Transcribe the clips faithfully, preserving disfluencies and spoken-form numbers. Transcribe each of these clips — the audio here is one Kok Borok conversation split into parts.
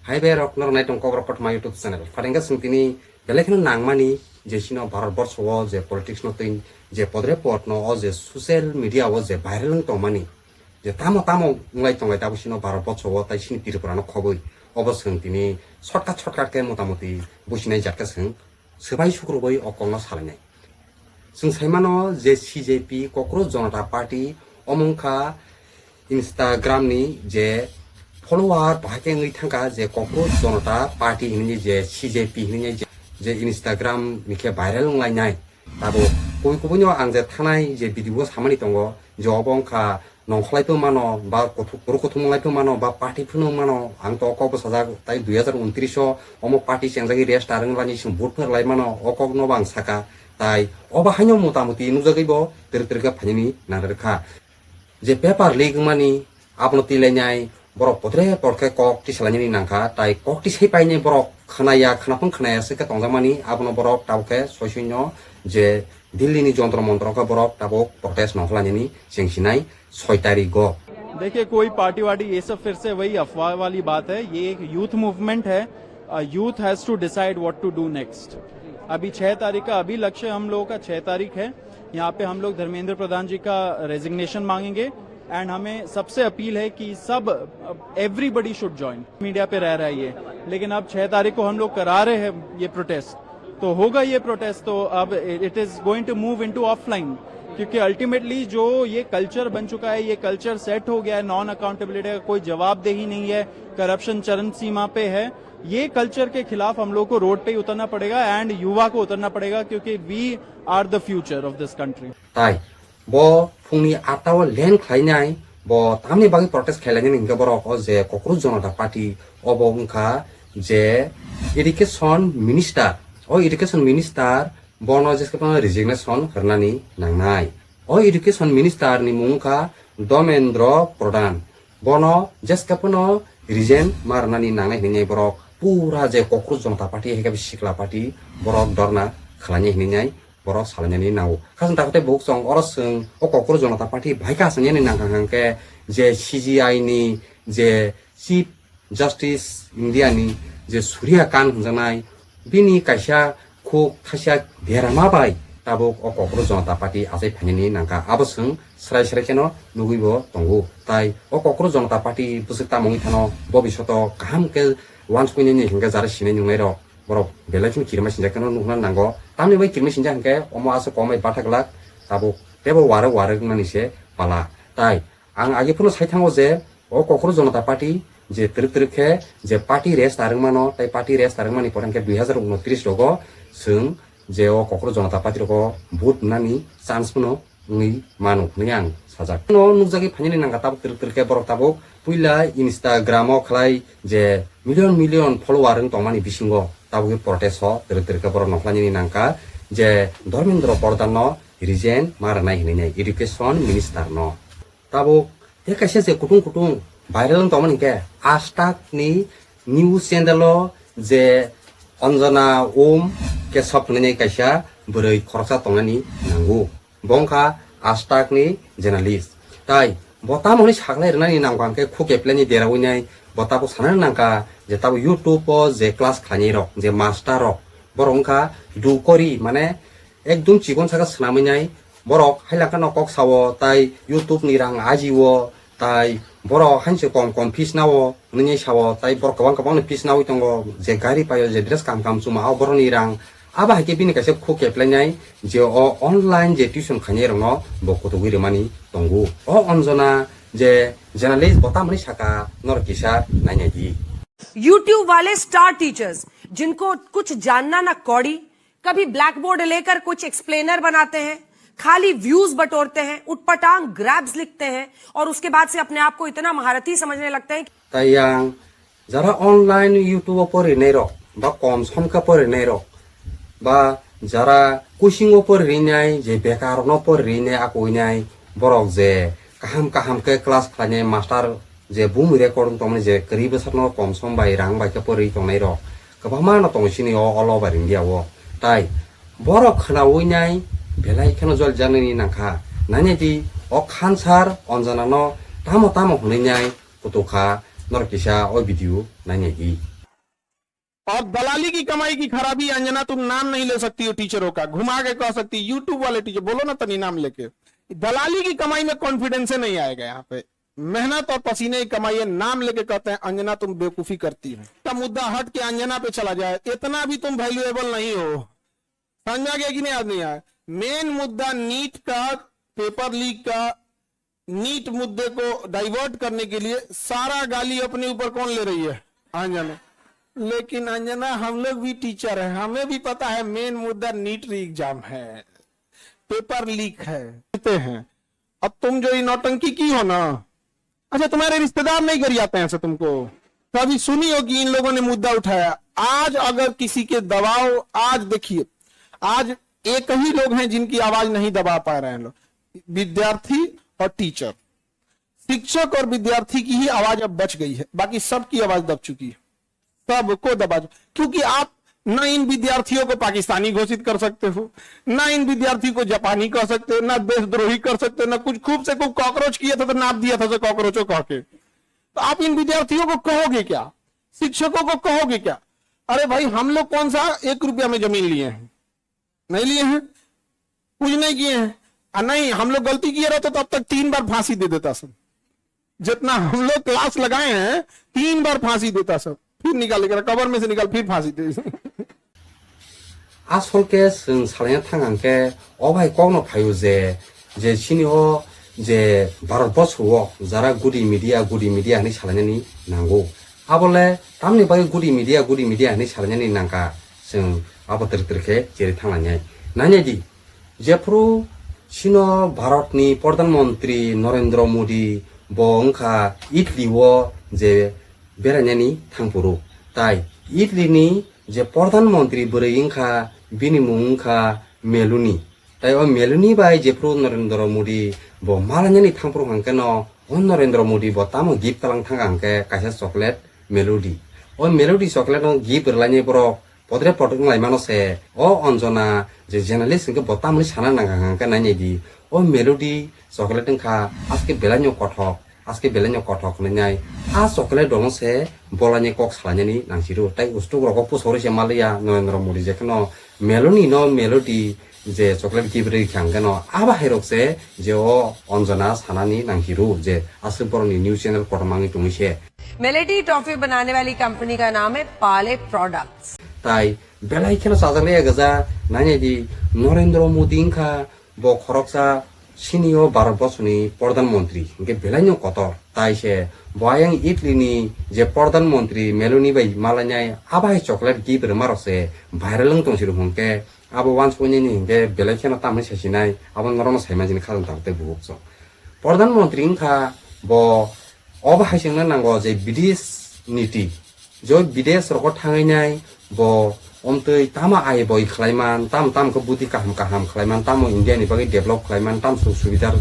Hai bai rok, norok nai tong Kokborok Kothoma YouTube channel. Pharenga chwng tini belai kheno nangmani je chino Bharat borsho o je politics no twi je podre pod no o je social media o je viral wng tongmani je tamo tamo wnglai tonglai tabuk chino Bharat borsho o tai chini Tripura no khobwi obo chwng tini shortcut shortcut khe motamoti businai jatka chwng swbai sukrubwi o kokno salainai. Chwng saimano je C J P Kokborok Jonota Party omo wngkha Instagram ni je follower bahai khe wngwi thangkha je Kokborok Jonota Party hinwi je C J P hinwi je, je Instagram ni khe viral wnglainai. Tabuk kubui kubui no ang je thanai je video o samani tongo je obo wngkha nongkholai pho mano, ba kuthuk, kuru kuthuk manglai pho mano, ba party phano mano, ang to o kok bwsajak, tai dui hazar untris o omo party chengjagwi rest arwng lani chwng vote pherlai mano, o kok no bo ang saka, tai obo haino motamoti nukjagwi bo twrwk twrwk khe phainani nangrwkha. Je paper leak wngmani abono twilainai borok potre porkhe kok tisalainani nangkha, tai kok tisai painai borok khwnaya, khwnaphang khwnaya se khe tongjakmani, abono borok tabuk khe soi soino je Delhi ni jontro montro khe borok tabuk protest nongkhwlainani chengsinai soi tarik o. देखिए, कोई पार्टी वार्टी, ये सब फिर से वही अफवाह वाली बात है। ये एक यूथ मूवमेंट है। Youth has to decide what to do next. अभी छह तारीख का अभी लक्ष्य हम लोगों का छह तारीख है। यहाँ पे हम लोग धर्मेंद्र प्रधान जी का रेजिग्नेशन मांगेंगे। एंड हमें सबसे अपील है कि सब, एवरीबडी शुड ज्वाइन। मीडिया पे रह रहा है ये, लेकिन अब छह तारीख को हम लोग करा रहे हैं ये प्रोटेस्ट, तो होगा ये प्रोटेस्ट। तो अब it is going to move into offline, क्योंकि अल्टीमेटली जो ये कल्चर बन चुका है, ये कल्चर सेट हो गया है, नॉन अकाउंटेबिलिटी का कोई जवाबदेही नहीं है, करप्शन चरम सीमा पे है। ये कल्चर के खिलाफ हम लोग को रोड पे ही उतरना पड़ेगा एंड युवा को उतरना पड़ेगा, क्योंकि we are the future of this country. Tai bo phungni atta o land khlainai, bo tamni bagwi protest khlainani hinkhe borok o je Kokborok Jonota Party obo wngkha je education minister. O education minister bono jeske phano resignation rwnani nangnai. O education minister ni mung wngkha Dharmendra Pradhan. Bono jeske phano resign ma rwnani nangnai hinwi borok pura je Kokborok Jonota Party hai khe sikla party borok dhorna khlainai hinwi borok salainani nango. Khasing takhwte buk chwng oro chwng o Kokborok Jonota Party bai kha aswk yani nangkha hwnkhe je C G I ni je Chief Justice India ni je Surya Kant hwnjaknai, bini kaisa khuk thaisa derama bai tabuk o Kokborok Jonota Party achai phainani nangkha. Abo chwng srai srai kheno nugwi bo tongo. Tai o Kokborok Jonota Party bwswk tamo wngwi thano, bobishoto kaham khe uansuknani hinkhe jara sinai nungnai rok borok belai kheno kirima sinjak kheno nukhna nango. Tamni bai kirima sinjak hinkhe omo aswk komai bathak glak tabuk teibo warwk warwk nani se pala. Tai ang age phano sai thango je o Kokborok Jonota Party je twrwk twrwk khe je party rest arwng mano, tai party rest arwng mani pore hinkhe dui hazar untris rogo chwng je o Kokborok Jonota Party rogo vote nani chance phano wngwi mano hwnwi ang sajak. No nukjagwi phainani nangkha tabuk twrwk twrwk khe borok tabuk puila Instagram o khlai je million million follower wng tongmani bisingo tabukni protest o twrwk twrwk khe borok nongkhlainani nangkha je Dharmendra Pradhan no resign ma rwnai hinwi education minister no. Tabuk tei kaisa je kutung kutung viral wng tongmani hinkhe Aaj Tak ni news channel o je Anjana Om Keshav hinwi kaisa bwrwi khoroksa tongnani nango. Bo wngkha Aaj Tak ni journalist. Tai bo tamo hwnwi saklai rwnani nangkha hinkhe khuk keplaini derawi nai bo tabuk sanani nangkha je tabuk YouTube o je class khlainai rok je master rok borok wngkha dukori mane ekdum chikon saka swnamwi nai borok hailakha no kok sao tai YouTube ni rang aji o tai borok hanse kom kom fees nao hwnwi sao tai borok kwbang kwbang no fees nawi tongo je gari paio je dress kam kam chuma o borok ni rang abo hai khe bini kaisa khuk keplai nai je o online je tuition khainai rok no bo kutugwi rwmani tongo o Anjana je journalist bo tamoni saka norok kisa nainai di. YouTube वाले star teachers जिनको कुछ जानना ना कौड़ी, कभी black board लेकर कुछ एक्सप्लेनर बनाते हैं, खाली व्यूज बटोरते हैं, उटपटांग ग्रैब्स लिखते हैं और उसके बाद से अपने आप को इतना महारथी समझने लगते हैं कि Tai yang jara online YouTube o porinai rok ba kom somkha porinai rok ba jara coaching o porinai je bekar no porinai akoi nai borok je kaham kaham khe class khlainai master je bumi record wng tongmani je kwrwi bwsakno kom som bai rang bai khe porwi tongnai rok kwbangma no tongo chini o all over India o. Tai borok khwnaui nai belai kheno jol janani nangkha. Nainai di o khansar Anjana no tamo tamo hwnwi nai kutuk kha, norok kisa o video nainai di. और दलाली की कमाई की खराबी, अंजना, तुम नाम नहीं ले सकती हो टीचरों का, घुमा के कह सकती, YouTube वाले टीचर, बोलो ना तनी नाम लेके। दलाली की कमाई में कॉन्फिडेंस ही नहीं आएगा यहाँ पे। मेहनत और पसीने की कमाई है, नाम लेके कहते हैं, "अंजना, तुम बेवकूफी करती हो।" का मुद्दा हट के अंजना पे चला जाए, इतना भी तुम वैल्यूएबल नहीं हो। समझ में आ गया कि नहीं? आज नहीं आया। मेन मुद्दा नीट का, पेपर लीक का, नीट मुद्दे को डाइवर्ट करने के लिए सारा गाली अपने ऊपर कौन ले रही है? अंजना। लेकिन अंजना, हम लोग भी टीचर हैं, हमें भी पता है मेन मुद्दा नीट री एग्जाम है, पेपर लीक है। कहते हैं, अब तुम जो ये नौटंकी की हो ना, अच्छा, तुम्हारे रिश्तेदार नहीं गरियाते हैं ऐसे तुमको? कभी सुनी हो कि इन लोगों ने मुद्दा उठाया? आज अगर किसी के दबाव, आज देखिए, आज एक ही लोग हैं जिनकी आवाज नहीं दबा पा रहे हैं लोग, विद्यार्थी और टीचर। शिक्षक और विद्यार्थी की ही आवाज अब बच गई है, बाकी सबकी आवाज दब चुकी है। सबको दबा दो, क्योंकि आप ना इन विद्यार्थियों को पाकिस्तानी घोषित कर सकते हो, ना इन विद्यार्थियों को जापानी कह सकते हो, ना देशद्रोही कर सकते हो, ना कुछ। खूब से खूब कॉकरोच किया था तो नाप दिया था, तो कॉकरोचों कह के। तो आप इन विद्यार्थियों को कहोगे क्या? शिक्षकों को कहोगे क्या? अरे भाई, हम लोग कौन सा एक रुपया में जमीन लिए हैं? नहीं लिए हैं, कुछ नहीं किए हैं। आ, नहीं, हम लोग गलती किए रहते तो अब तक तीन बार फांसी दे देता सब। जितना हम लोग क्लास लगाए हैं, तीन बार फांसी देता सब, फिर निकाल लेकर, कबर में से निकाल, फिर फांसी दे। Asol khe chwng salaina thang hang khe o bai kokno phaio je, je chini o je Bharat borsho o jara gudi media, gudi media hinwi salainani nango. Abole tamni bagwi gudi media, gudi media hinwi salainani nangkha, chwng abo twrwk twrwk khe cherwi thanglainai. Nainai di, jephru chino Bharatni Pradhan Mantri Narendra Modi bo wngkha Italy o je berainani thangphuru. Tai Italy ni je Pradhan Mantri bwrwi wngkha, bini mung wngkha Meloni. Tai o Meloni bai jephru Narendra Modi bo malainani thangphuru hwnkhe no, o Narendra Modi bo tamo gift kwlang thangkha hwnkhe kaisa chocolate Melody. O Melody chocolate no gift rwlainai borok podre pod wnglaimano se, o Anjana je journalist hwnkhe bo tamoni sana nangkha hwnkhe nainai di. O Melody chocolate wngkha aske belaino kothok, aske belaino kothok hwnwi nai. A chocolate rokno se bolaini kok salainani nangsiru. Tai ustuk rogo pusorwi se maliya Narendra Modi, jekheno Meloni no Melody je chocolate gift rwi kha hwnkhe no, abo hai rok se je o Anjana sanani nangsiru je aswk borokni news channel kotorma wngwi tongwi se. Melody toffee banane wali company ka naam hai Parle Products. Tai belai kheno chajakliya gaja, nainai di, Narendra Modi wngkha bo khoroksa sini o Bharat borsoni Pradhan Mantri, hwnkhe belaino kotor. Tai se bo ayang Italy ni je Pradhan Mantri Meloni bai malainai abo hai chocolate gift rwma rok se viral wng tong siru hwnkhe, abo wansuknani hwnkhe belai kheno tamni saisinai, abo norokno saima jini khajang tabuk tei buhuk chwng. Pradhan Mantri wngkha bo, obo hai se wngna nango je bidesh niti, je bidesh rogo thangwi nai bo omtwi tamo ai boi khlaiman, tamo tamo khe budi kaham kaham khlaiman, tamo India ni bagwi develop khlaiman, tamo suk subidar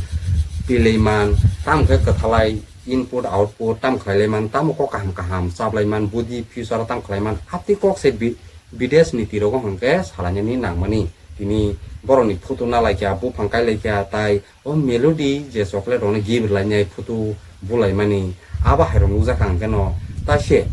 pilaiman, tamo khe kwthalai input output tamo khlailaiman, tamo kok kaham kaham chaplaiman, budi future o tamo khlaiman, atwi kok se bi-, bidesh niti rogo hwnkhe salainani nangmani. Tini borokni photo nalaikha, buphang kailaikha, tai o Melody je chocolate rokno gift lainai photo bulaimani, abo hai rok nukjakha hwnkhe no. Tai se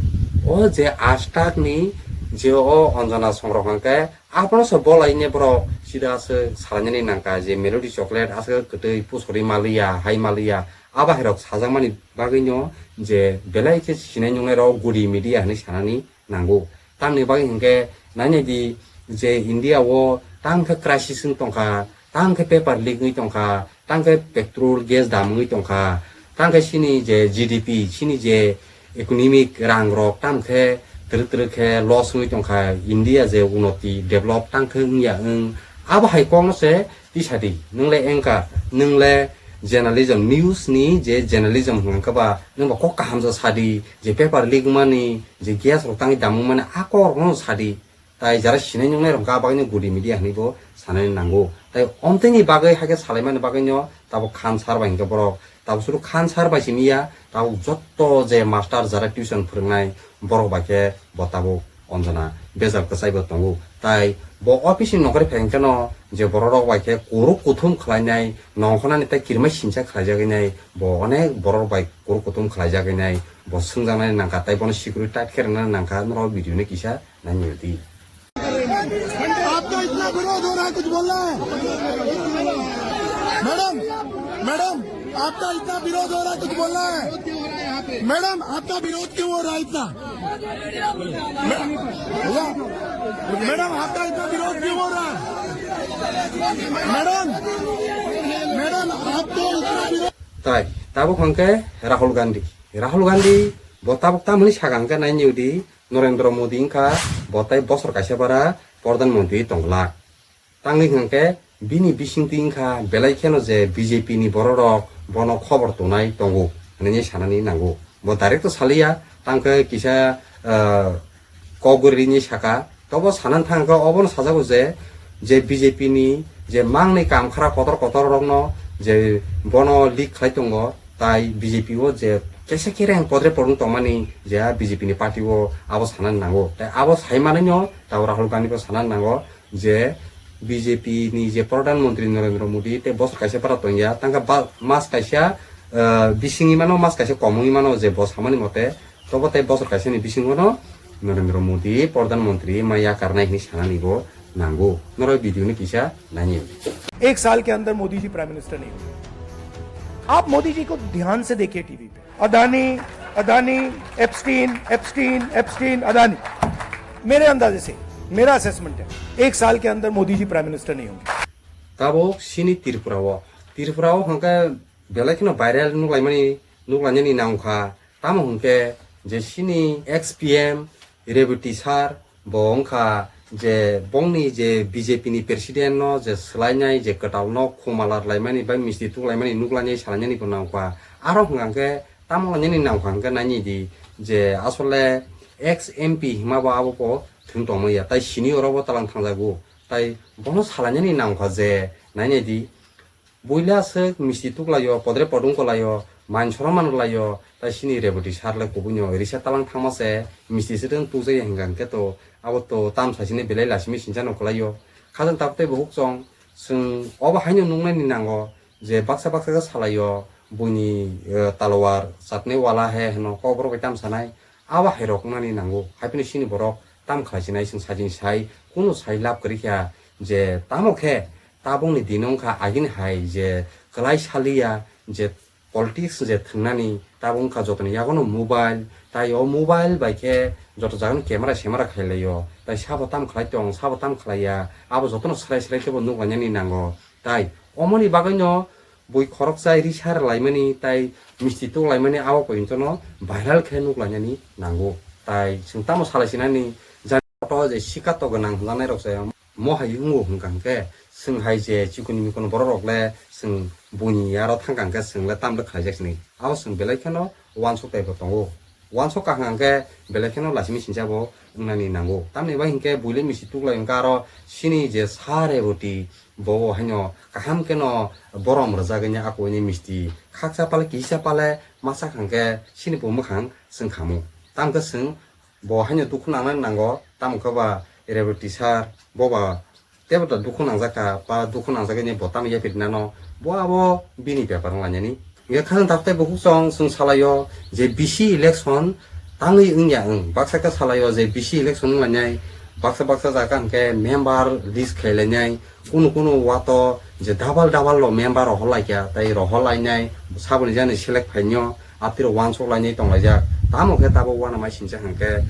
o je Aaj Tak ni je o Anjana songrok hwnkhe abono se bolainai borok sida se salainani nangkha je Melody chocolate aswk kwtwi pusorwi maliya, hai maliya, abo hai rok sajakmani bagwi no je belai khe sinai nungnai rok gudi media hinwi sanani nango. Tamni bagwi hwnkhe nainai di je India o tang khe crisis wng tongkha, tang khe paper leak wngwi tongkha, tang khe petrol, gas dam wngwi tongkha, tang khe chini je G D P, chini je economic rang rok tang khe twrwk twrwk khe loss wngwi tongkha, India je unoti develop tang khe wngya wng, abo hai kokno se tisa di, nwng le anchor, nwng le journalism, news ni je journalism hwnkha ba, nwng ba kok kaham ja sa di, je paper leak mani, je gas rok tangwi dam mani, a kok rok no sa di. Tai jara sinai nungnai rok hwnkha, bagwi no gudi media hinwi bo sanani nango. Tai omtwi ni bagwi hakhe salaimani bagwi no tabuk Khan sir bai hwnkhe borok, tabuk suru Khan sir bai simi ya, tabuk jotto je master jara tuition phwrwngnai borok bai khe bo tabuk Anjana bejal kwchai bo tongo. Tai bo office ni nokari phai hwnkhe no je borok rok bai khe kuru kuthum khlainai, nongkhornani tei kirima simsa khlaijagwi nai, bo onek borok bai kuru kuthum khlaijagwi nai, bo swngjaknai nangkha, tei bono security tight khe rwna nangkha, norok video no kisa nainai di. आपका इतना विरोध हो रहा है, कुछ बोलना है? Madam, madam, आपका इतना विरोध हो रहा है, कुछ बोलना है? मैडम, आपका विरोध क्यों हो रहा है इतना? मैडम, आपका इतना विरोध क्यों हो रहा है? मैडम, मैडम, आपको इतना विरोध Tai, tabuk hwnkhe Rahul Gandhi. Rahul Gandhi bo tabuk tamoni saka hwnkhe nainai di, Narendra Modi wngkha bo tai bosor kaisa bara Pradhan Mantri tongglak. Tangwi hwnkhe bini bisingtwi wngkha belai kheno je B J P ni bororok bono khobor tonai tongo hwnwi sanani nango. Bo direct to saliya, tangkhe kisa, ah, kok guri rini saka. Tobo sanani thangkhe obono sajago je, je B J P ni je mangni kamkhra kotor kotor rokno je bono leak khlai tongo, tai B J P o je kesa kereng podre podung tongmani je a B J P ni party o abo sanani nango. Tai abo sai manwino tabo Rahul Gandhi bo sanani nango je B J P ni je Pradhan Mantri Narendra Modi tei bosor kaisa bara tongya, tangkhe ba-, mas kaisa, ah, bisingwi mano, mas kaisa komungwi mano je bo samani mote. Tobo tei bosor kaisani bisingo no Narendra Modi Pradhan Mantri ma yakarnai hwnwi sanani bo nango. Norok video no kisa nainai. एक साल के अंदर मोदी ji prime minister नहीं होंगे। आप मोदी जी को ध्यान से देखिए टीवी पे, Adani, Adani, Epstein, Epstein, Epstein, Adani. मेरे अंदाजे से, मेरा असेसमेंट है, एक साल के अंदर मोदी जी प्राइम मिनिस्टर नहीं होंगे। Tabuk sini Tripura o, Tripura o hwnkhe belai kheno viral nuklaimani, nuklainani nangkha. Tamo hwnkhe je sini ex P M Rebati sir bo wngkha je bongni je B J P ni president no je swlainai, je kwtal no khumala rwlaimani bai misti tuklaimani nuklainai salainani bo nangkha. Aro hwnkha hwnkhe tamo lainani nangkha hwnkhe nainai di je asole ex M P hima bo abo bo thwng tongmaya, tai sini oro bo talang thangjago, tai bono salainani nangkha je nainai di. Buila aswk misti tuklaio, podre podung kolaio, man soro man rwlaio, tai sini Rebati sir le kubuino risa talang thangma se misti swtwng tukjakya hwnkha hwnkhe to abo to tam saisini belai lasimi sinchano kwlaio. Khajang tabuk tei buhuk chwng, chwng obo haino nuknani nango je baksa baksa khe salaio, buini, eh, talwar chatne wala he hwno kokborok bai tam sanai. Abo hai rok wngnani nango. Hai phano chini borok tam khlai sinai, chwng sajini sai, kunu sai lab kwrwi kha je tamo khe tabukni dino wngkha agini hai je kwlai saliya je politics je thwngnani tabuk wngkha jotoni yagono mobile, tai o mobile bai khe joto jagani camera semara khai laio, tai sabo tam khlai tong, sabo tam khlai ya, abo jotono srai srai khe bo nuk lainani nango. Tai omoni bagwino bui khoroksa risa rwlaimani tai misti tuklaimani abo pointono viral khe nuk lainani nango. Tai chwng tamo salai sinani jani photo je sikato gwnang hwnjaknai rok se mo hai wngo hwnkha hwnkhe chwng hai je chikon mikon borok rok le chwng buini aro thangkha hwnkhe chwng le tamle khlaijak sini. Abo chwng belai kheno uansuk taibo tongo. Uansuk kaham hwnkhe belai kheno lasimi sincha bo wngnani nango. Tamni bai hinkhe buile misti tuklai hwnkhe aro sini je sa Rebati bo haino kaham kheno borom rwjagwi akuini misti khaksa pale kisa pale masa hwnkhe sini bo mwkhang chwng khamu. Tamkhe chwng bo haino dukhu nangnani nango, tamo khe ba Rebati sir bo ba teibo da dukhu nangjak kha, ba dukhu nangjak ni bo tamo yapri nano, bo abo bini bepar wng lainani. Hingke khajang tak tei bukhuk chwng chwng salaio je B C election tangwi wngya wng, baksa khe salaio je B C election wng lainai, baksa baksa jaga hingke member list khai lainai, kunu kunu wato je double double lo member rohor laikya, tei rohor lainai, saboni jani select phainyo, atiro uansuk lainai tonglaijak, tamo khe tabuk uanamai singcha hingke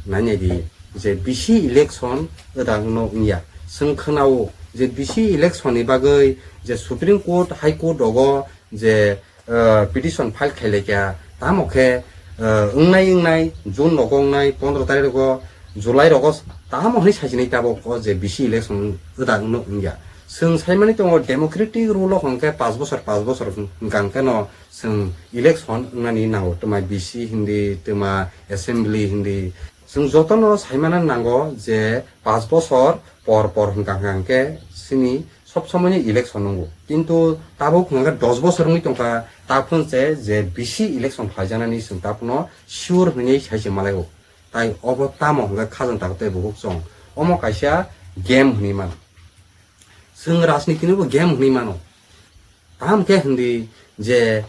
nainai di. Je B C election wngda wngno wngya. Chwng khwnao je B C election ni bagwi je Supreme Court, High Court rogo je, eh, petition file khai laikya, tamo khe, eh, wngnai wngnai June rogo wngnai, pondro tarik rogo, July rogo tamo hwnwi sajinai tabuk o je B C election wngda wngno wngya. Chwng saimani tongo democratic rule o hwnkhe paanch bosor, paanch bosor hwnkha hwnkhe no chwng election wngnani nango, twma B C hindi, twma assembly hindi. Chwng jotono saimana nango je paanch bosor por por hwnkha hwnkha hwnkhe chini sob somoini election nungo. Kintu tabuk hwnkha dos bosor wngwi tongkha, taphun se je B C election phaijaknani chwng taphunno sure hwnwi sai se malaigo. Tai obo tamo hwnkha khajang tago tei buhuk chwng. Omo kaisa game hwnwi mano. Chwng rajniti ni bo game hwnwi mano. Tamo khe hindi je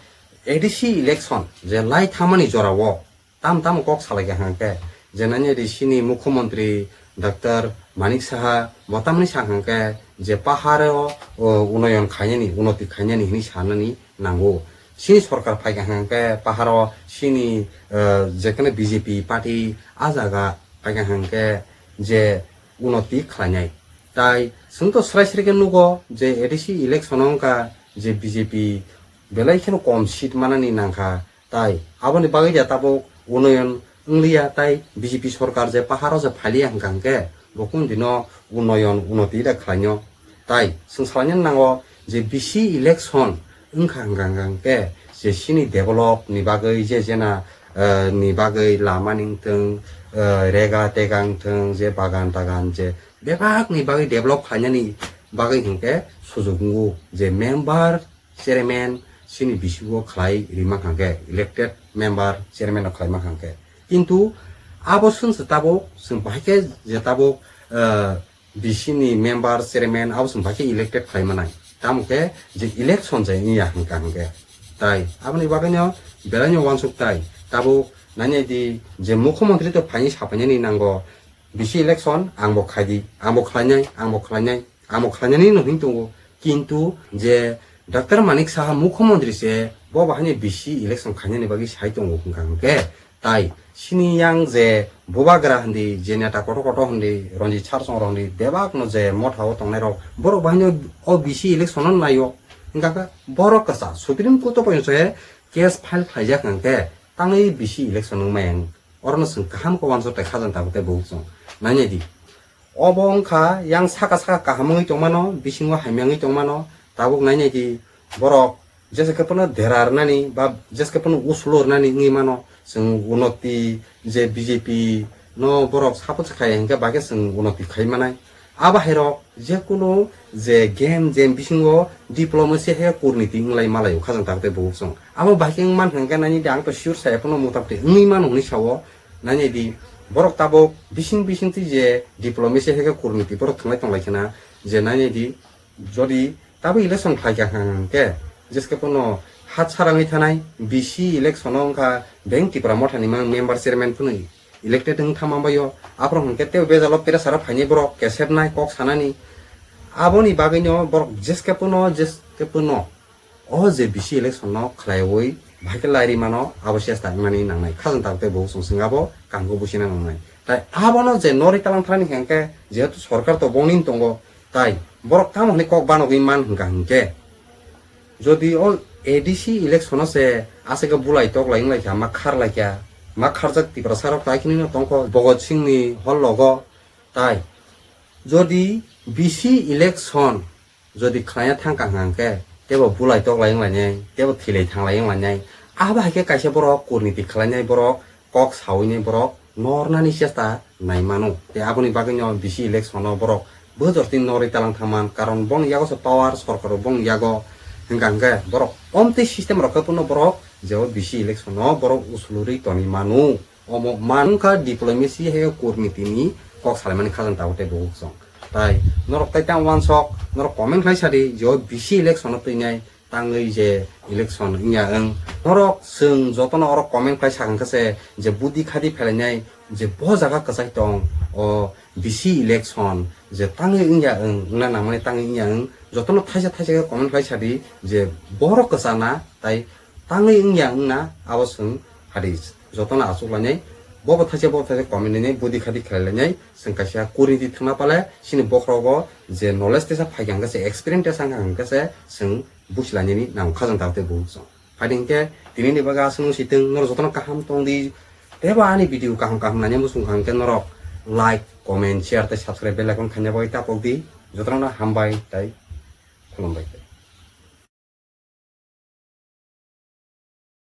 A D C election je lai thamani jorao Tam tamo kok salai kha hwnkhe, je nani di sini mukhyamantri Doctor Manik Saha bo tamni sa hwnkhe je paharo, o, unoyon khainani, unoti khainani hwnwi sanani nango. Sini sorkar phaikha hwnkhe paharo sini, eh, jekheno B J P party a jaga phaikha hwnkhe je unoti khlainai. Tai chwng to srai srai khe nugo je A D C election wngkha je B J P belai kheno kom seat manani nangkha. Tai aboni bagwi da tabuk unoyon wngliya, tai B J P sorkar je paharo je phaliya hwnkha hwnkhe bo kung dino unoyon unoti da khlainw. Tai chwng salaina nango je B C election wngkha hwnkha hwnkha hwnkhe je sini develop ni bagwi je jena, eh, ni bagwi lama ni wngthwng, eh, rega tega wngthwng, je bagan tagan, je bebak ni bagwi develop khlainani bagwi hwnkhe sujuk wngo je member chairman sini bisingo khlai rima hwnkhe, elected member chairman rok khlaima hwnkhe. Kintu abo swngse tabuk chwng bahai khe je tabuk, eh, B C ni member chairman abo chwng bahai khe elected khlai manai. Tamo khe je election je wngya hwnkha hwnkhe. Tai aboni bagwino belaino uansuk tai tabuk nani di je mukhyamantri to phaini sapainani nango, B C election ang bo khaidi, ang bo khlainai, ang bo khlainai, ang bo khlainani no hwn tongo. Kintu je Doctor Manik Saha mukhyamantri se bo bahai ni B C election khainani bagwi sai tongo hwnkha hwnkhe. Tai sini yang je bubagra hwndi, je neta kotor kotor hwndi, Ranjit Sarsong rok hwndi, bebak no je motha o tongnai rok, borok bahai no o B C election no naio. Hwnkha khe borok kwsa Supreme Court o poino se case file khlaijak hwnkhe tangwi B C election wngmaya wng. Orono chwng kaham khe uansuk tai khajang tabuk tei buhuk chwng. Nainai di. Obo wngkha yang saka saka kaham wngwi tongmano, bisingo hamya wngwi tongmano. Tabuk nainai di borok jesa khe phano dera rwnani ba jesa khe phano usulo rwnani wngwi mano. Chwng unoti je B J P no borok support khlai hwnkhe bahai khe chwng unoti khai manai. Abo hai rok jekunu je game jam bisingo diplomacy hai khe kurniti wnglai malai o khajang tabuk tei buhuk chwng. Abo bahai khe wng mankha hwnkhe nani di ang to sure saya phano motamoti wngwi mano hwnwi sao. Nani di borok tabuk bising bising twi je diplomacy hai khe kurniti borok thwnglai tonglai khna je nani di jodi tabuk election khlai kha hwnkhe jeske phano hat sarangwi thanai B C election o wngkha beng Tipra Motha ni mang member chairman phunwi elected wng thama baio, aphuru hwnkhe tei bejalo pressure o phainai borok kesep nai kok sanani. Aboni bagwino borok jeske puno, jeske puno o je B C election no khlaiwi bahai khe lairi mano, abo chesta wngmani nangnai. Khajang tabuk tei buhuk chwng chwng abo kaham khe buchina nangnai. Tai abono je norwi talang tharani hwnkhe jehetu sorkar to bongni tongo, tai borok tamo hwnwi kok banogwi man hwnkha hwnkhe. Jodi o A D C election o se aswk bulai tok lai wng lai kha, ma khar lai kha, ma kharjak Tiprasa rok tai khini no tongkho Bhagat Singh ni hol logo. Tai jodi B C election jodi khlaiya thang kha hwnkhe tebo bulai tok lai wng lai nai, tebo thilai thang lai wng lai nai. Abo hai khe kaisa borok kurniti khlai nai borok kok sawi nai borok nornani chesta nai mano. Tei aboni bagwi no B C election o borok bwsajor twi norwi talang thangman, karon boni yago se power, sorkar boni yago. Hwnkha hwnkhe borok omtwi system rok khe phano borok je o B C election o borok usulurwi tongwi mano. Omo man wngkha diplomacy hai kurniti ni kok salaimani khajang tabuk tei buhuk chwng. Tai norok tai tang uansuk, norok comment khlai sadi je o B C election o twi nai tangwi je election wngya wng. Norok chwng jotono oro comment khlai sakha khe se je budi khadi phelainai je bo jaga kwchai tong o B C election je tangwi wngya wng, wngna nangmani tangwi wngya wng. Jotono thaisa thaisa khe comment khlai sadi je borok kwchana tai tangwi wngya wngna abo chwng hadi jotono achuk lainai. Bobo thaisa bobo thaisa comment lainai, budi khadi khlai lainai. Chwng kaisa kurniti thwngna pale chini bokhorogo je knowledge tesa phaikha hwnkhe se, experience tesa wngkha hwnkhe se chwng buchilainani nang khajang tabuk tei buhuk chwng. Phaidi hwnkhe tinini bagwi aswk no sitwng, norok jotono kaham tongdi. Tebo ani video kaham kaham nani muchung kha hwnkhe norok like, comment, share tei subscribe bell icon khaina bagwi tapokdi. Jotono hambai tei khulumbai.